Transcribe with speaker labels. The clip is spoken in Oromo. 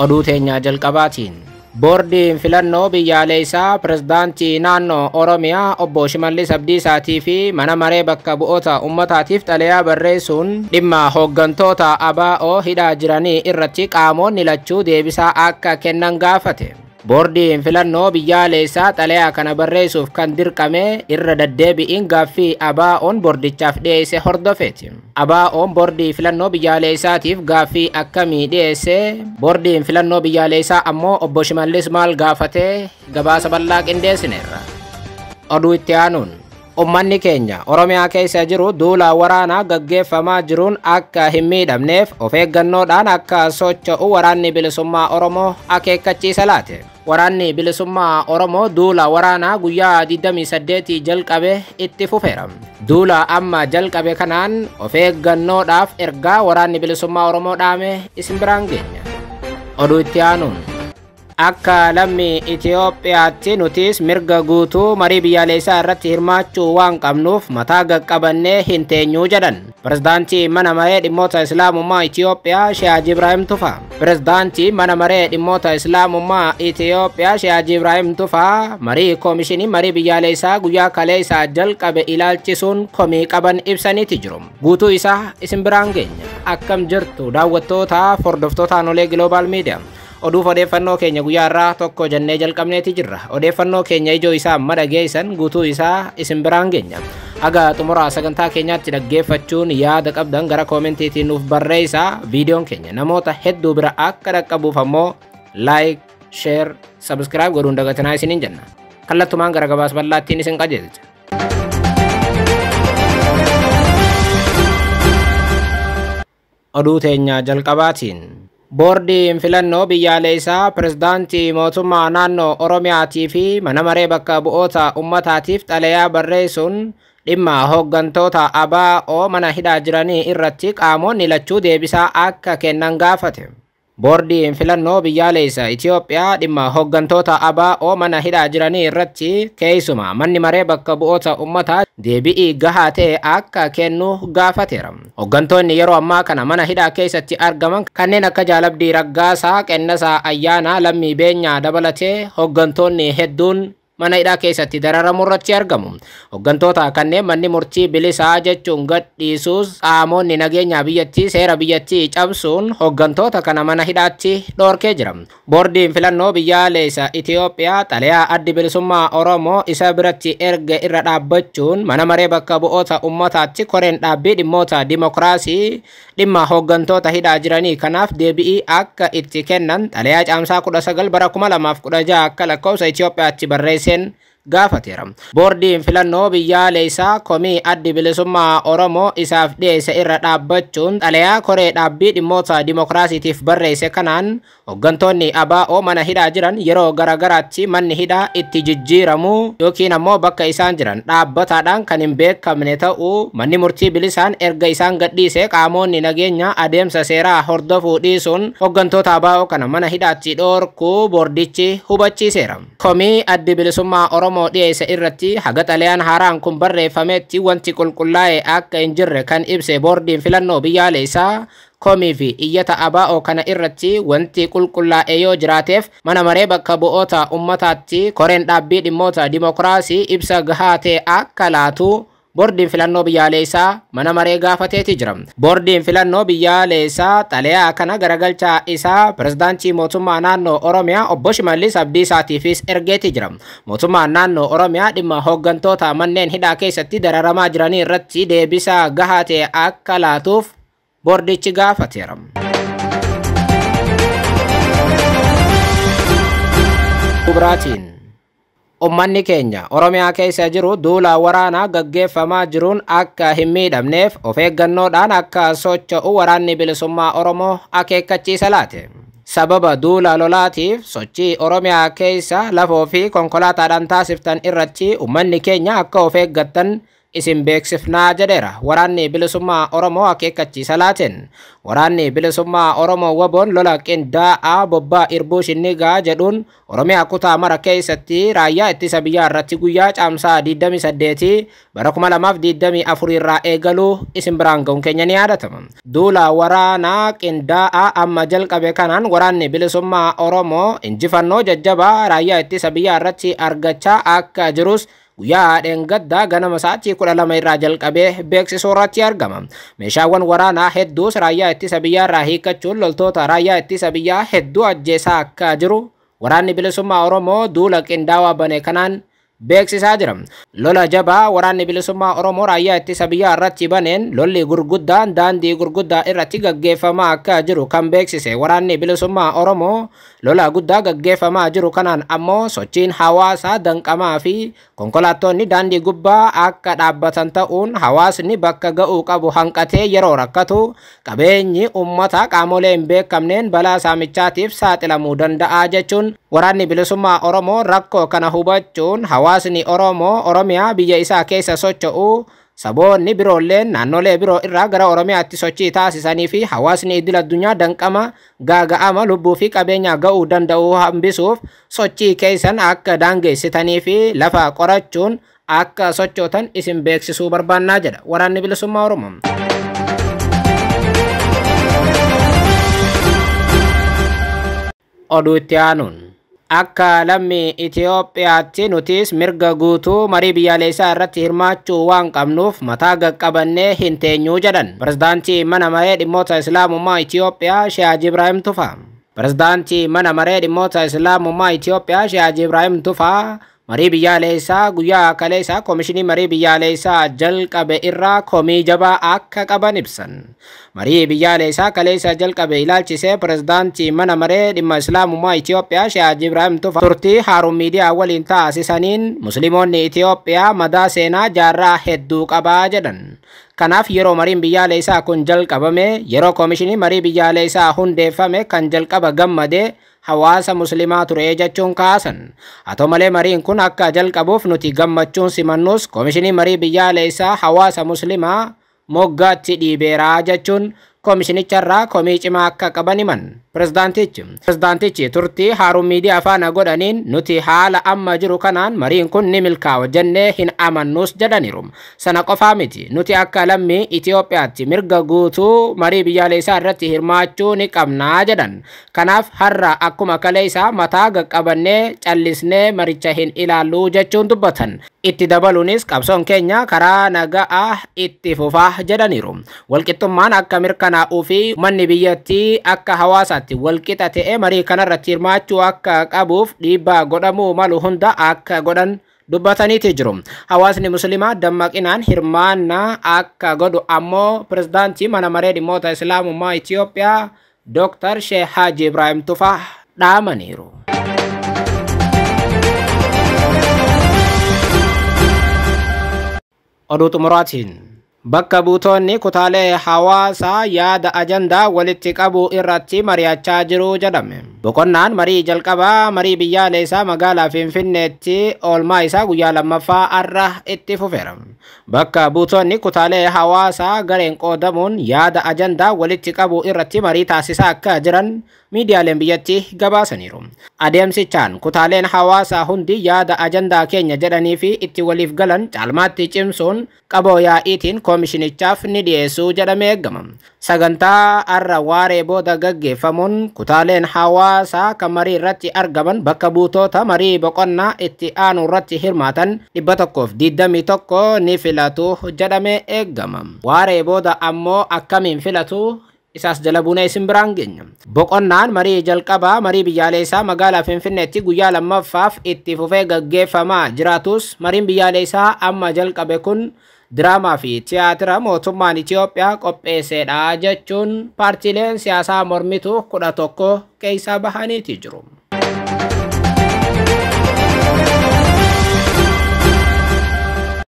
Speaker 1: Oduu teenyaa jalqabaatiin. Boordiin filannoo biyyaalessaa pirezidaantii naannoo Oromiyaa obbo Shimallis Abdiisaatii fi mana maree bakka bu'oota uummataatiif xalayaa barreessuun dhimma hooggantoota ABO hidhaa jiranii irratti qaamonni lachuu deebisaa akka kennan gaafate. Boordiin filannoo biyyaalessaa xalayaa kana barreessuuf kan dirqame irra deddeebi'iin gaaffii ABO'n boordichaaf dhiyeesse hordofeeti. ABO'n boordii filannoo biyyaalessaatiif gaaffii akkamii dhiyeesse? Boordiin filannoo biyyaalessaa ammoo obbo Shimallis maal gaafate? Gabaasa bal'aa qindeessineerra. Oduu itti aanuun. Uummanni keenya Oromiyaa keessa jiru duula waraanaa gaggeeffamaa jiruun akka hin miidhamneef of eeggannoodhaan akka socho'u waraanni bilisummaa Oromoo akeekkachiisa laate. Waraanni bilisummaa Oromoo duula waraanaa guyyaa 28 jalqabe itti fufeera. Duula amma jalqabe kanaan of eeggannoodhaaf ergaa waraanni bilisummaa Oromoo dhaame isin biraan geenya. Oduu itti aanuun. Akka lammii Itiyoophiyaatti nutis mirga guutuu marii biyyaalessaa irratti hirmaachuu waan qabnuuf mataa qaqqabannee hin teenyuu jedhan. Pirezidaantii mana maree dhimmoota Islaamummaa Itiyoophiyaa Sheeh Haji Ibrahim Tufaa. Pirezidaantii mana maree dhimmoota Islaamummaa Itiyoophiyaa Sheeh Haji Ibrahim Tufaa marii koomishinii marii biyyaalessaa guyyaa kaleessaa jalqabe ilaalchisuun komii qaban ibsaniiti jiru. Guutuu isaa isin biraan geenya. Akkam jirtu daawwattoota hordoftoota Aanolee Global Media. Oduuf odeeffannoo keenya guyyaa irraa tokko jennee jalqabneeti jirra. Odeeffannoo keenya ijoo isaa amma dhageessan guutuu isaa isin biraan geenya. Haga xumura sagantaa keenyaatti dhaggeeffachuun yaada qabdan gara koomentiitiin nuuf barreessaa. Viidiyoon keenya namoota hedduu bira akka dhaqqabuuf ammoo like, share, subscribe godhuun dagatinaa isiniin jenna. Kallattumaan gara gabaasa bal'aattiin isin qajeelcha. Oduu teenya jalqabaatiin. Boordiin filannoo biyyaalessaa pirezidaantii mootummaa naannoo Oromiyaatii fi mana maree bakka bu'oota uummataatiif xalayaa barreessuun dhimma hooggantoota ABO mana hidhaa jiranii irratti qaamonni lachuu deebisaa akka kennan gaafate. Boordiin filannoo biyyaalessaa Itiyoophiyaa dhimma hooggantoota ABO mana hidhaa jiranii irratti keessumaa manni maree bakka bu'oota uummataa deebii gahaa ta'e akka kennu gaafateera. Hooggantoonni yeroo ammaa kana mana hidhaa keessatti argaman kanneen akka Jaalabdii Raggaasaa, Qennasaa Ayyaanaa, Lammii Beenyaa dabalatee hooggantoonni hedduun mana hidhaa keessatti dararamu irratti argamu. Hooggantoota kanneen manni murtii bilisaa jechuun gadhiisuus qaamonni nageenyaa biyyattii seera biyyattii cabsuun hooggantoota kana mana hidhaatti dhoorkee jira. Boordiin filannoo biyyaalessaa Itiyoophiyaa xalayaa addi bilisummaa Oromoo isa biratti erga irra dhaabbachuun mana maree bakka bu'oota uummataatti koreen dhaabbii dhimmoota dimokiraasii dhimma hooggantoota hidhaa jiranii kanaaf deebii akka itti kennan xalayaa caamsaa 19 bara 2016 akka lakkoofsa Itiyoophiyaatti barreesse gaafateera. Boordiin filannoo biyyaalessaa komii addi bilisummaa Oromoo isaaf dhiyeesse irra dhaabbachuun xalayaa koree dhaabbii dhimmoota dimokiraasiitiif barreesse kanaan hooggantoonni ABO mana hidhaa jiran yeroo garagaraatti manni hidhaa itti jijjiiramu yookiin ammoo bakka isaan jiran dhaabbataadhaan kan hin beekamne ta'uu manni murtii bilisaan erga isaan gadhiise qaamonni nageenya adeemsa seeraa hordofuu dhiisuun hooggantoota ABO kana mana hidhaatti dhoorkuu boordichi hubachiiseera. Komii addi bilisummaa Oromoo dhiyeesse irratti haga xalayaan haaraan kun barreeffametti wanti qulqullaa'e akka hin jirre kan ibse boordiin filannoo biyyaalessaa komii fi iyyata ABO kana irratti wanti qulqullaa'e yoo jiraateef mana maree bakka bu'oota uummataatti koreen dhaabbii dhimmoota dimokiraasii ibsa gahaa ta'e akka laatu boordiin filannoo biyyaalessaa mana maree gaafateeti jira. Boordiin filannoo biyyaalessaa xalayaa kana garagalchaa isaa pirezidaantii mootummaa naannoo Oromiyaa obbo Shimallis Abdiisaatiifis ergeeti jira. Mootummaan naannoo Oromiyaa dhimma hooggantoota manneen hidhaa keessatti dararamaa jiranii irratti deebisaa gahaa ta'e akka laatuuf boordichi gaafateera. Biraatiin. Uummanni keenya Oromiyaa keessa jiru duula waraanaa gaggeeffamaa jiruun akka hin miidhamneef of eeggannoodhaan akka socho'u waraanni bilisummaa Oromoo akeekkachiisa laate. Sababa duula lolaatiif sochii Oromiyaa keessa lafoo fi konkolaataadhaan taasiftan irratti uummanni keenya akka of eeggattan isin beeksifnaa jedheera. Waraanni bilisummaa Oromoo akeekkachiisa laateen. Waraanni bilisummaa Oromoo WBOn lola qindaa'aa bobbaa irbuu shinnigaa jedhuun Oromiyaa kutaa mara keessatti raayyaa ittisa biyyaa irratti guyyaa caamsaa 28 bara 2024 irraa eegaluu isin biraan ga'uun keenya ni yaadatama. Duula waraanaa qindaa'aa amma jalqabe kanaan waraanni bilisummaa Oromoo injifannoo jajjabaa raayyaa ittisa biyyaa irratti argachaa akka jirus guyyaa dheengaddaa ganama sa'aatii 12 irraa jalqabee beeksisuu irratti argama. Meeshaawwan waraanaa hedduus raayyaa ittisa biyyaa irraa hiikkachuun loltoota raayyaa ittisa biyyaa hedduu ajjeesaa akka jiru waraanni bilisummaa Oromoo duula qindaawaa bane kanaan beeksisaa jira. Lola jabaa waraanni bilisummaa Oromoo raayyaa ittisa biyyaa irratti baneen lolli gurguddaan daandii gurguddaa irratti gaggeeffamaa akka jiru kan beeksise waraanni bilisummaa Oromoo lola guddaa gaggeeffamaa jiru kanaan ammoo sochiin hawaasaa danqamaa fi konkolaattonni daandii gubbaa akka dhaabbatan ta'uun hawaasni bakka ga'uu qabu hanqatee yeroo rakkatu qabeenyi uummataa qaamolee hin beekamneen balaa saamichaatiif saaxilamuu danda'a jechuun waraanni bilisummaa Oromoo rakkoo kana hubachuun hawaasni Oromoo Oromiyaa biyya isaa keessa socho'u saboonni biroolleen naannolee biroo irraa gara Oromiyaatti sochii taasisanii fi hawaasni idil addunyaa danqama gaaga'ama lubbuu fi qabeenya ga'uu danda'u hambisuuf sochii keessan akka daangeessitanii fi lafa qorachuun akka sochootan isin beeksisuu barbaannaa jedha waraanni bilisummaa Oromoo. Oduu itti aanuun. Akka lammii Itiyoophiyaatti nutis mirga guutuu marii biyyaalessaa irratti hirmaachuu waan qabnuuf mataa qaqqabannee hin teenyuu jedhan. Pirezidaantii mana maree dhimmoota Islaamummaa Itiyoophiyaa Sheeh Haji Ibraahim Tufaa. Pirezidaantii mana maree dhimmoota Islaamummaa Itiyoophiyaa Sheeh Haji Ibraahim Tufaa marii biyyaalessaa guyyaa kaleessaa koomishinii marii biyyaalessaa jalqabe irraa komii jabaa akka qaban ibsan. Marii biyyaalessaa kaleessa jalqabe ilaalchisee pirezidaantii mana maree dhimma Islaamummaa Itiyoophiyaa Sheeh Haji Ibraahim Tufaa turtii Haaruun miidiyaa waliin taasisaniin Musliimoonni Itiyoophiyaa madaa seenaa jaarraa hedduu qabaa jedhan. Kanaaf yeroo mariin biyyaalessaa kun jalqabame yeroo koomishinii marii biyyaalessaa hundeeffame kan jalqaba gammadee hawaasa musliimaa ture jechuun kaasan. Haa ta'u malee mariin kun akka jalqabuuf nuti gammachuun simannus koomishinii marii biyyaalessaa hawaasa musliimaa moggaatti dhiibeeraa jechuun koomishinicharraa komii cimaa akka qaban himan. Pirezidaantichi turtii Haaruun miidiyaa faana godhaniin nuti haala amma jiru kanaan mariin kun ni milkaa'a jennee hin amannus jedhaniiru. Sana qofaa miti nuti akka lammii Itiyoophiyaatti mirga guutuu marii biyyaalessaa irratti hirmaachuu ni qabnaa jedhan. Kanaaf har'a akkuma kaleessaa mataa qaqqabannee callisnee maricha hin ilaalluu jechuun dubbatan. Itti dabaluunis qabsoon keenya karaa nagaa itti fufaa jedhaniiru. Walqixxummaan akka mirkanaa'uu fi manni biyyattii akka hawaasaatti walqixa ta'ee marii kanarratti hirmaachuu akka qabuuf dhiibbaa godhamuu malu hunda akka godhan dubbataniiti jiru. Hawaasni musliimaa dammaqinaan hirmaannaa akka godhu ammoo pirezidaantii mana maree dhimmoota Islaamummaa Itiyoophiyaa Dr. Sheeh Haji Ibraahim Tufaa dhaamaniiru. Oduu xumuraatiin. Bakka buutonni kutaalee hawaasaa yaada ajandaa walitti qabuu irratti mari'achaa jiru jedhame. Boqonnaan marii jalqabaa marii biyyaalessaa magaalaa Finfinneetti oolmaa isaa guyyaa lammaffaa har'a itti fufeera. Bakka buutonni kutaalee hawaasaa gareen qoodamuun yaada ajandaa walitti qabuu irratti marii taasisaa akka jiran miidiyaaleen biyyattii gabaasaniiru. Adeemsichaan kutaaleen hawaasaa hundi yaada ajandaa keenya jedhanii fi itti waliif galan caalmaatti cimsuun qaboo yaa'iitiin koomishinichaaf ni dhiyeessuu jedhamee eegama. Sagantaa har'a waaree booda gaggeeffamuun kutaaleen hawaasaa kan marii irratti argaman bakka buutota marii boqonnaa itti aanu irratti hirmaatan 121 ni filatu jedhamee eegama. Waaree booda ammoo akkamiin filatu isaas jala buunee isin biraan geenya. Boqonnaan marii jalqabaa marii biyyaalessaa magaalaa Finfinneetti guyyaa lammaffaaf itti fufee gaggeeffamaa jiraatus mariin biyyaalessaa amma jalqabe kun diraamaa fi tiyaatira mootummaan Itiyoophiyaa qopheessedha jechuun paartiileen siyaasaa mormituu 11 keessaa bahaniiti jiru.